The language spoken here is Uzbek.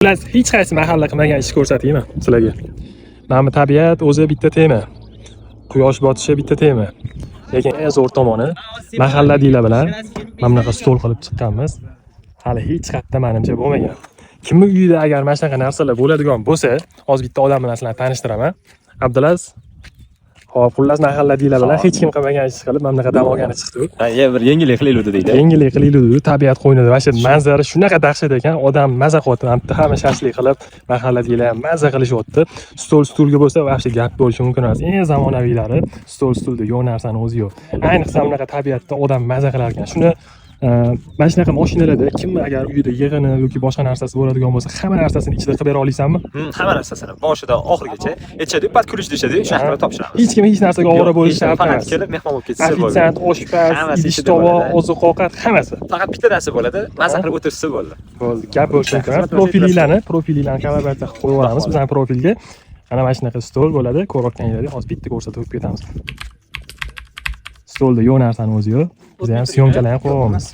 Xullas, hech qaysi mahalla qilmagan ish ko'rsataymi sizlarga? Mana bu tabiat o'zi bitta tema. Quyosh botishi bitta tema. Lekin eng zo'r tomoni, mahalladagilar bilan mana bunaqa stol qilib chiqqanmiz. Hali hech qayerda, manimcha, bo'lmagan. Kimni uyida agar mana shunaqa narsalar bo'ladigan bo'lsa, hozir bitta odam bilan sizlarni tanishtiraman. Abdulaziz. Hop, xullas, mahalladagilar bilan hech kim qilmagan ish qilib, mana bunaqa dam olgani chiqdik. Ya, bir yengillik qilaylik deydi. Yengillik qilaylik, tabiat qo'ynida вообще manzara shunaqa dahshat ekan, odam maza qilyapti. Mana bitta hamma shashlik qilib, mahalladagilar ham maza qilishyapti. Stol stulga bo'lsa, вообще gap bo'lishi mumkin emas. Eng zamonaviylari, stol stulda yo'q narsani o'zi yo'q. Ayniqsa bunaqa tabiatda odam maza qilar ekan. Shuni mana shunaqa mashinalarda kim agar uyida yig'ini yoki boshqa narsasi bo'ladigan bo'lsa, hamma narsasini ichida qilib bera olasanmi? Hamma narsasini boshidan oxirigacha aytishadi, под ключ deyishadi, shunaqa qilib topshiramiz. Hech kim hech narsaga ovora bo'lishi shart Faqat emas. kelib mehmon bo'lib ketsa bo'ldi. Ofitsiant, oshpaz, Hammasi idish ichida tovoq, bo'ladi. oziq ovqat, hammasi. Faqat bitta narsa bo'ladi, maza qilib o'tirsa bo'ldi. Bo'ldi, gap bo'lishi mumkin emas. Xizmat Profilinglarni kollaboratsiya qilib qo'yib yuboramiz bizani profilga. Mana shunaqa stol bo'ladi, ko'rayotganinglardek, hozir bitta ko'rsatib o'tib ketamiz. Stolda yo'q narsani o'zi yo'q. Biz ham съёмка larni ham qo'yamiz.